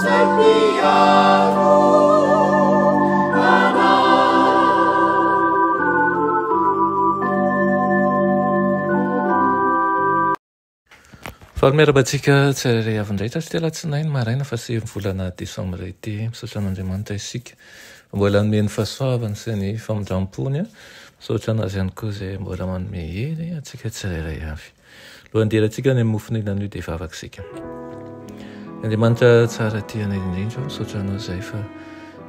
izay mpiaro anay. Faly miarahaba antsika tsirairay avy indray tratry ity alatsinainy maraina faha sivy volana desambra ity. Misaotra an'Andriamanitra isika fa mbola hanome ny fahasoavany sy ny famindram-pony. Misaotra an'Azy ihany koa izay mbola manome hery antsika tsirairay avy. Alohan'ny hidirantsika any amin'ny mofon'aina anio dia hivavaka isika. Andriamanitra tsara tia anay indrindra, misaotra anao izay fa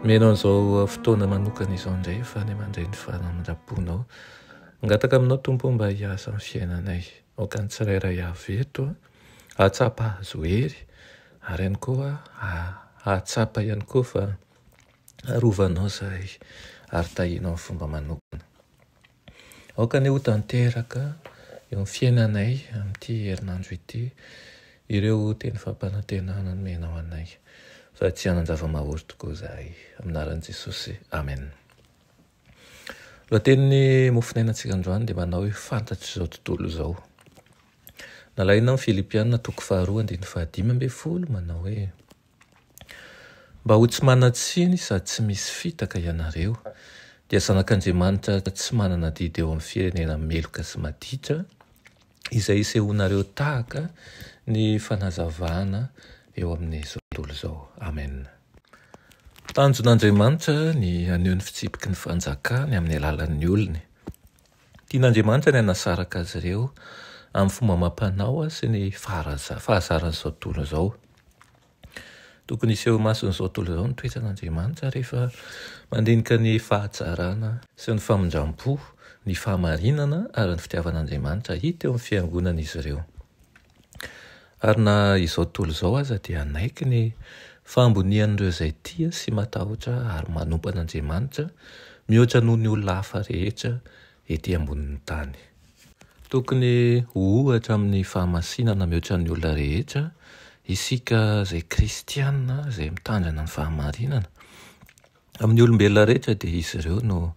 nomenao an'izao fotoana manokana izao indray fa ny mandray ny famindram-ponao. Mangataka aminao Tompo mba hiasa amin'ny fiainanay. Aoka ny tsirairay avy eto hahatsapa azo hery ary ihany koa hahatsapa ihany koa fa arovanao izahay ary tahianao amin'ny fomba manokana. Aoka anie ho tanteraka eo amin'ny fiainanay amin'ity herinandro ity ireo teny fampanantenana nomenao anay fa tsy hanan-java-mahory tokoa izahay. Amin'ny anaran'i Jesosy. Amen. Lohatenin'ny mofonainantsika androany dia manao hoe fantatr'izao tontolo izao. Nalaina amin'ny Filipiana toko faharoa andininy fahadimy ambin'ny folo manao hoe Mba ho tsy manan-tsiny sady tsy misy fitaka ianareo, dia zanak'Andriamanitra tsy manana adidy eo amin'ny firenena meloka sy maditra, izay isehoanareo tahaka ny fanazavana eo amin'izao tontolo izao. Amen. Tanjon'Andriamanitra ny haneho ny fitsipiky ny fanjakany amin'ny alalan'ny olony. Tian'Andriamanitra ny hanasaraka azy ireo amin'ny fomba amam-panao sy ny fahazaran'izao tontolo izao. Tokony hiseho imason'izao tontolo izao ny toetran'Andriamanitra rehefa mandinika ny fahatsarana sy ny famindram-po, ny fahamarinana ary ny fitiavan'Andriamanitra hita eo amin'ny fiangonana izy ireo. Ary na izao tontolo izao aza dia hanaiky ny fahambonian'ireo izay tia sy matahotra ary manompo an'Andriamanitra mihoatra noho ny olona hafa rehetra ety ambonin'ny tany. Tokony ho ohatra amin'ny fahamasinana mihoatra ny olona rehetra isika izay kristiana izay mitandrina ny fahamarinana. Amin'ny olombelona rehetra dia izy ireo no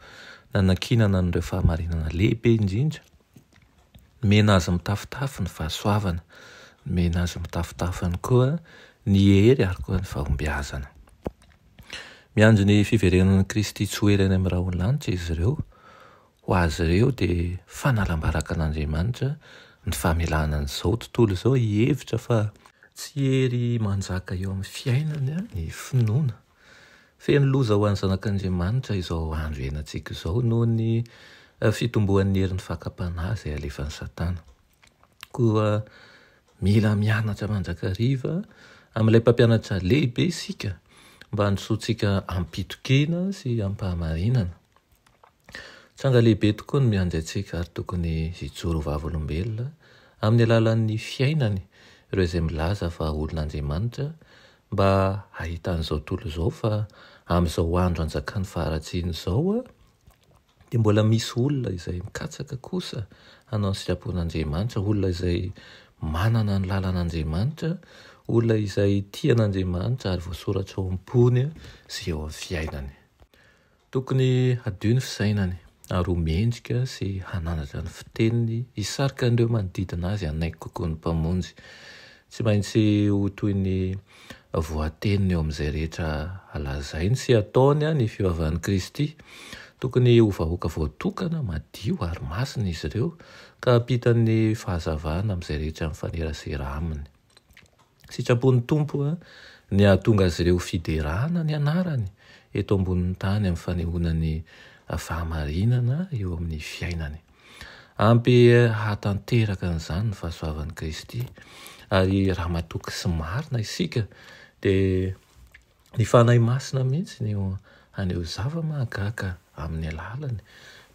nanankinana an'ireo fahamarinana lehibe indrindra. Nomena azy mitafotafo ny fahasoavana, nomena azy mitafotafo ihany koa ny hery ary koa ny fahombiazana. Miandry ny fiverenan'i Kristy tsy ho ela any amin'ny rahon'ny lanitra izy ireo. Ho azy ireo dia fanalam-baraka an'Andriamanitra ny famelana an'izao tontolo izao hihevitra fa tsy hery manjaka eo amin'ny fiainany ny finoana. Feno loza ho an'ny zanak'Andriamanitra izao andro iainantsika izao noho ny fitomboan'ny herin'ny fakam-panahy izay alefan'i Satana. Koa mila mianatra mandrakariva amin'ilay mpampianatra lehibe isika mba handrosoantsika am-pitokiana sy am-pahamarinana. Tranga lehibe tokoa ny miandry antsika ary tokony hijoro ho vavolombelona amin'ny alalan'ny fiainany ireo izay milaza fa olon'Andriamanitra mba hahitan'izao tontolo izao fa amin'izao andro anjakan'ny faharatsiana izao dia mbola misy olona izay mikatsaka kosa hanao ny sitrapon'Andriamanitra, olona izay manana ny lalan'Andriamanitra, olona izay tia an'Andriamanitra ary voasoratra ao am-pony sy eo amin'ny fiainany. Tokony hadio ny fisainany ary ho mendrika sy hananatra ny fiteniny hisarika an'ireo manodidina azy hanaiky kokoa ny Mpamonjy. Tsy maintsy ho toy ny voateniny eo amin'izay rehetra lazainy sy ataony ny fivavahan'i Kristy. Tokony ho vahoaka voatokana, madio ary masina izy ireo ka hampita ny fahazavana amin'izay rehetra mifanerasera aminy. Sitrapon'ny Tompo ny hahatonga azy ireo ho fiderana ny anarany eto ambonin'ny tany amin'ny fanehoana ny fahamarinana eo amin'ny fiainany. Ampy hahatanteraka an'izany ny fahasoavan'i Kristy, ary raha matoky sy marina isika dia Ny Fanahy Masina mihitsy no haneho zava-mahagaga amin'ny alalany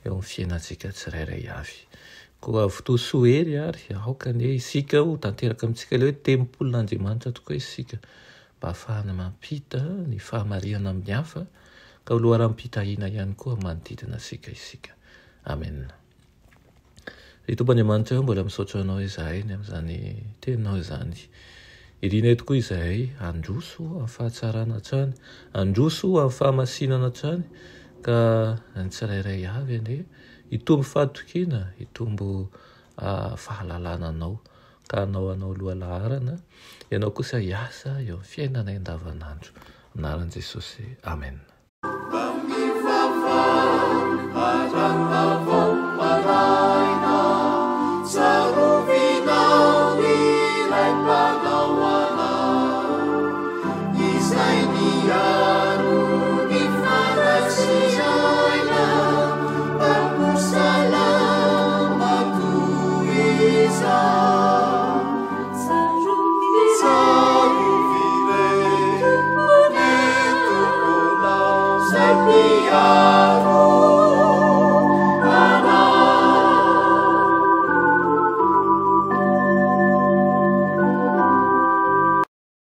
eo amin'ny fiainantsika tsirairay avy. Koa fotoa soa hery ary aoka anie isika ho tanteraka amintsika ilay hoe tempolin'Andriamanitra tokoa isika mba hahafahana mampita ny fahamarinana amin'ny hafa ka ho loharanom-pitahiana ihany koa manodidina antsika isika. Amena. Ry Tompo Andriamanitra ô, mbola misaotra Anao izahay ny amin'izany Teninao izany. Irinay tokoa izahay handroso amin'ny fahatsarana hatrany, handroso amin'ny fahamasinana hatrany, ka ny tsirairay avy anie hitombo fahatokiana, hitombo fahalalana Anao. ka hanao anao lohalaharana, Ianao kosa hiasa eo amin'ny fiainanay andavanandro. Amin'ny anaran'i Jesosy, Amen. Tsarovy re ny Tomponao.